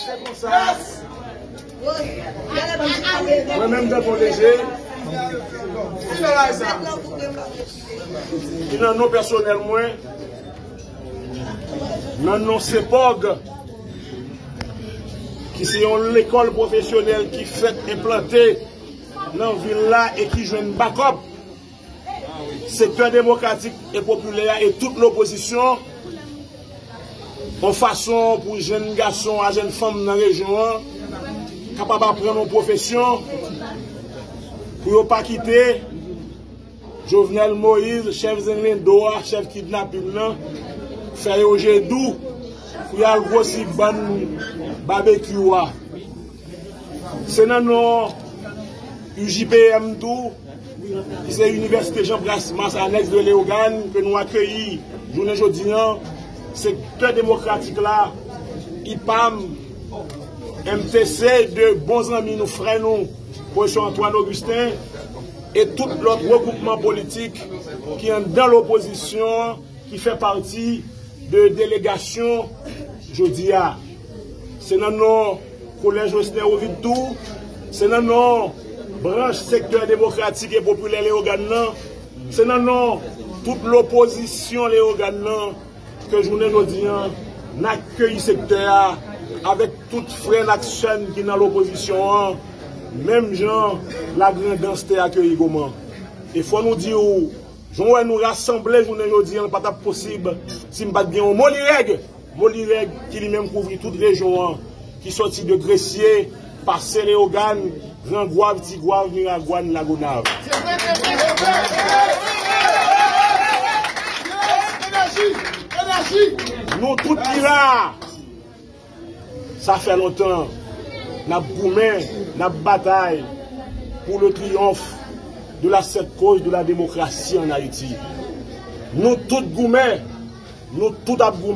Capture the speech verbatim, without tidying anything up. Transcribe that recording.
Se konsa. Mwen menm, Danton Léger, ki nan non pèsonèl mwen, nan non CEPOG, ki se yon lekòl pwofesyonèl ki fèt enplante nan vil la e ki jwenn bakòp sektè demokratik e popilè a e tout lopozisyon, yon fason pou jèn gason a jèn fanm nan rejyon an kapab aprann yon pwofesyon, pou yo pa kite Jovenel Moïse, chèf zenglendo a, chèf kidnapin nan, fè yo je dou pou y al gwosi bann babekyou a. Se nan non U J P M tou, ki se Université Jean Price Mars Annexe de Léogâne, ke nou akeyi jounen jodi an, sektè demokratik la, I P A M, M T C, de bon zanmi nou, frè nou, Pwofesè Antoine Augustin, e tout lòt regwoupman politik ki anndan lopozisyon an, ki fè pati de delegasyon jodi a. Se nan non Kolèj Wesner Ovide tou, se nan non branch sektè demokratik e popilè Leyogàn nan, se nan non tout lopozisyon Leyogàn nan ke jounen jodi an, n akeyi sektè a avèk tout frè n ak sè n ki nan lopozisyon an, menm jan Lagrandans te akeyi Goman. E fò nou di w, jan w wè nou rasanble jounen jodi an, l pa t ap posib si m pa t gen yon Molirèg. Molirèg ki li menm kouvri tout rejyon an, ki sòti de Gresye, pase Leyogàn, Gran Gwav, Ti Gwav, Miragwàn, Lagonav. Nou tout ki la a, sa fè lontan n ap goumen, n ap batay pour le triomphe de la sept cause de la démocratie en Haïti. Nou tout goumen, nou tout ap goumen.